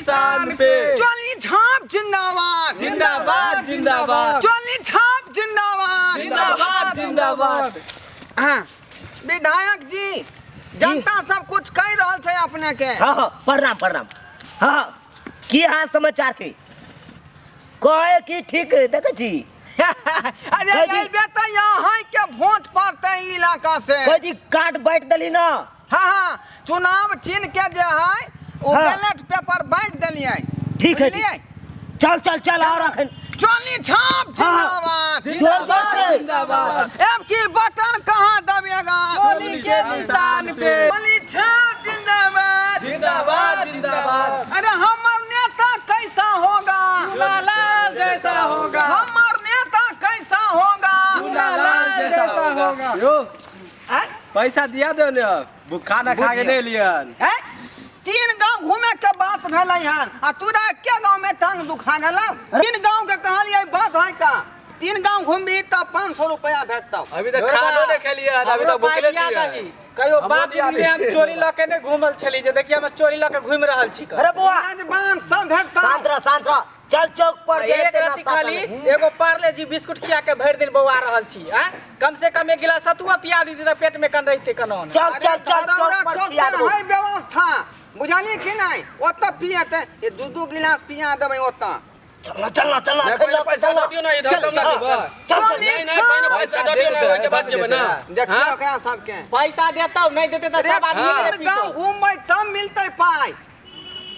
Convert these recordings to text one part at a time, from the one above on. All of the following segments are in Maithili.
निशान पे। चोली छाप जिंदाबाद। जिंदाबाद जिंदाबाद। चोली छाप जिंदाबाद। जिंदाबाद जिंदाबाद। हाँ, विधायक जी, जनता सब कुछ कहि रहल छै अपने के। हाँ हाँ, प्रणाम प्रणाम। हाँ, की हाल समाचार छै? कहे की ठीक देखै छी। अरे कहै छी- एहि बेर तऽ अहाँ के वोट पड़तै ई इलाका से। कहै छी कार्ड बाँटि देली ना? हाँ हाँ, चुनाव चिन्ह के जे है ओ बैलेट पेपर बांट देलियै। ठीक है। बुझलियै? चल चल चल, और अखन चोली छाप हाँ। जिंदाबाद। जोर जोर से। जिंदाबाद। अब की बटन कहाँ दबिएगा? चोली के निशान पे। चोली छाप जिंदाबाद। जिंदाबाद जिंदाबाद। अरे हमर नेता कैसा होगा? चुनालाल जैसा होगा। हमर नेता कैसा होगा? चुनालाल जैसा होगा। यो। आँय? पैसा दिया दो ने, अब खाना खा के बुझियौ। नहीं लियन। आँय? तीन गांव घूमे के बात भेलै हन आ तोरा के गांव में टांग दुखा गेलौ? तीन गांव के कहलियै बात है का, तीन गांव घूमबी तऽ 500 रुपया भेटतौ। अभी तक खानो नहीं खेलियन, अभी तक भूखले छियै। कहियो हमरो बाप दिया दिन में हम दही। चोरी लऽ के नहि घूमल छली जे देखिए हम चोरी लऽ के घूमि रहल छी। अरे बौआ, मेजबान सब भेटतौ। शांत रह, शांत रह, चल चौक पर एक जेतै रत्ती नाश्ता खाली करबै। एगो पार्ले जी बिस्कुट खिया के भरि दिन बौआ रहल छी। आँय, कम से कम एक गिलास सतुआ पिया दीदी तऽ पेट में कन रहिते कनौन। चल अरे चल चल, धरौरा चौक पर चौक पिया पर देबौ। है व्यवस्था, बुझलियै कि नहि? ओतऽ पियतै, ये दू दू गिलास पिया देबै ओतऽ। चल ना, चल ना, चल ना, नहीं, अखन पहिले लऽ के पैसा चल ना। दऽ दियौ ना, इधर चल, तब ना चल, देबै। चल, चल। नहीं, नहीं, पहिले पैसा दऽ दियौ ना, ओहिके बाद जेबै ना। देखियौ ओकरा सबके। पैसा देतौ नहि देतै तऽ अरे सब आदमी तीन के गाँव पीटौ। घूमबै तब मिलतै पाइ।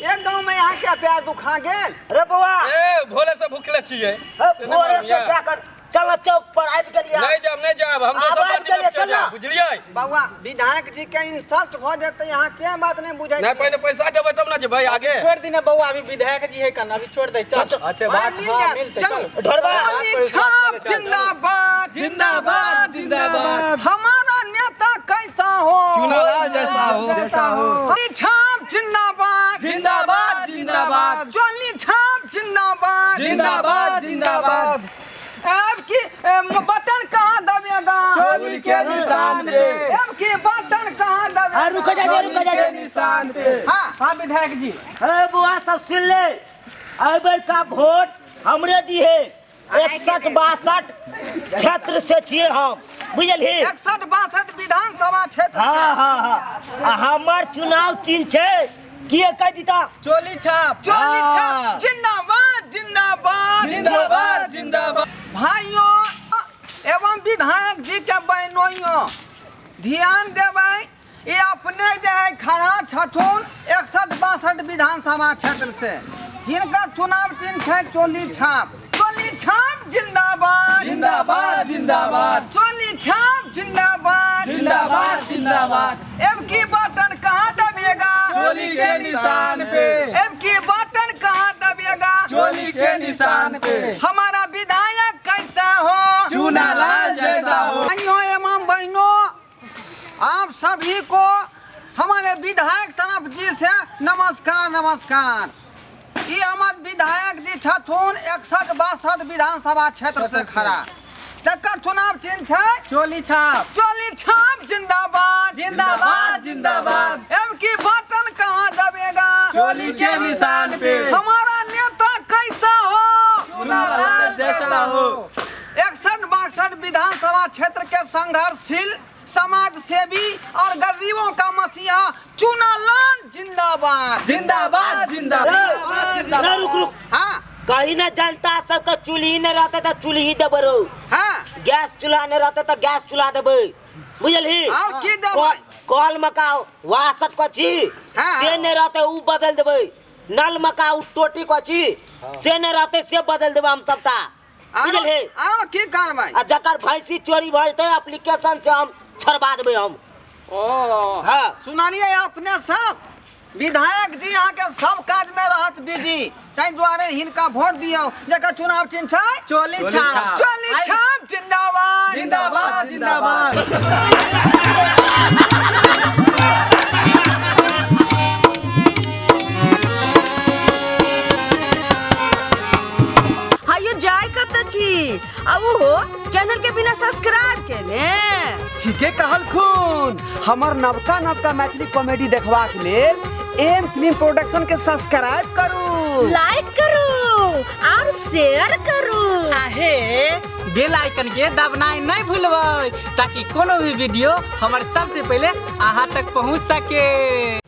एक गाँव में यहाँ के पैर दुखा गेल। अरे बौआ, ए भोरे से भूखले छियै। ए, से नहि भोरे मालूम से यऽ। जाकर चल ना, चौक पर आबि गेलियै। नहीं जाब, नहीं जाब, हम आब दोसर आबि पार्टी में गेलियै, चल चल ना। जाब, बुझलियै? बौआ, विधायक जी के इंसल्ट भऽ जेतै, यहाँ के बात नहि बुझै नहीं, छियै। पहिले पैसा देबै तब ना जेबै आगे। छोड़ दी ना बौआ, अभी विधायक जी है कन, अभी छोड़ दे, चल। चल, अच्छा पाइ बात मिल हाँ, जायत, मिलतै, चलू। चल। ढोरबा। चोली छाप जिंदाबाद। जिंदाबाद जिंदाबाद। हमारा नेता कैसा हो? चुनालाल जैसा हो। जैसा हो। चोली छाप जिंदाबाद। जिंदाबाद जिंदाबाद। चोली छाप जिंदाबाद। जिंदाबाद जिंदाबाद। अब की बटन कहाँ दबेगा? चोली के निशान पे। अब की बटन कहाँ दबेगा? आ, रुको जा, रुको जा। चोली के निशान पे। हाँ। हाँ विधायक जी। ए बुआ, सब सुन ले, एहि बेर का वोट हमरे दिहे। 61 62 क्षेत्र से छियै हम, बुझलही? 61 62 विधानसभा क्षेत्र से। हाँ हाँ हाँ, आ हमर चुनाव चिन्ह छै की कह दीता? चोली छाप। चोली छाप हाँ। जिंदाबाद जिंदाबाद। जिंदाबाद जिंदाबाद। भाइयों एवं विधायक जी के बहनोइयों, ध्यान देबै, ये अपने जे है खड़ा छथुन 61 62 विधानसभा क्षेत्र से, हिनकर चुनाव चिन्ह छै चोली छाप। चोली छाप जिंदाबाद। जिंदाबाद जिंदाबाद। चोली छाप जिंदाबाद। जिंदाबाद जिंदाबाद। अब की बटन कहाँ दबिएगा? चोली के निशान पे। अब की बटन कहाँ दबिएगा? चोली के निशान पे। हमारा विधायक कैसा हो? चुनालाल जैसा हो। भाइयों एवं बहनों, आप सभी को हमारे विधायक तरफ जी से नमस्कार नमस्कार। ये हमार विधायक जी छथुन 61 62 विधानसभा क्षेत्र से खड़ा, तकर चुनाव चिन्ह छै चोली छाप। चोली छाप जिंदाबाद। जिंदाबाद जिंदाबाद। अब की बटन कहाँ दबेगा? चोली के निशान पे। हमारा नेता कैसा हो? चुनालाल जैसा हो। 61 62 विधानसभा क्षेत्र के संघर्षशील समाज सेवी और गरीबों का मसीहा चुनालाल जिंदाबाद। जिंदाबाद जिंदाबाद। ना, रुक रुक। हाँ। कहीं ना जनता सबके चूल्ही नहीं रहते तो चूल्ही देबै रौ। हाँ। गैस चूल्हा नहीं रहते तो गैस चूल्हा देबै, बुझलही? और की देबै? कल मका वासट कची हाँ। से नहीं रहते उ बदल देबै, नल मका उ टोटी कची से नहीं रहते से बदल देबै हम सबटा, बुझलही? आरो की करबै? आ जकर भैंसी चोरी भऽ जेतै एप्लीकेशन से हम छोड़बा देबै हम। ओ हाँ। सुनलियै अपने सब, विधायक जी अहाँके सब काज में रहत बिजी, ताहि दुआरे हिनका वोट दियौ जकर चुनाव चिन्ह छै चोली चोली छाप। छाप। चोली छाप जिंदाबाद। जिंदाबाद जिंदाबाद। हायो जाय कत छी आ उहो चैनल के बिना सब्सक्राइब केने? ठीके कहलखुन, हमर नवका नवका मैथिली कॉमेडी देखबाक लेल एम फिल्म प्रोडक्शन के सब्सक्राइब करू, लाइक करू और शेयर करू। आहे बेल आइकन के दबनाइ नहीं भूलबै ताकि कोनो भी वीडियो हमर सबसे पहले अहाँ तक पहुँच सके।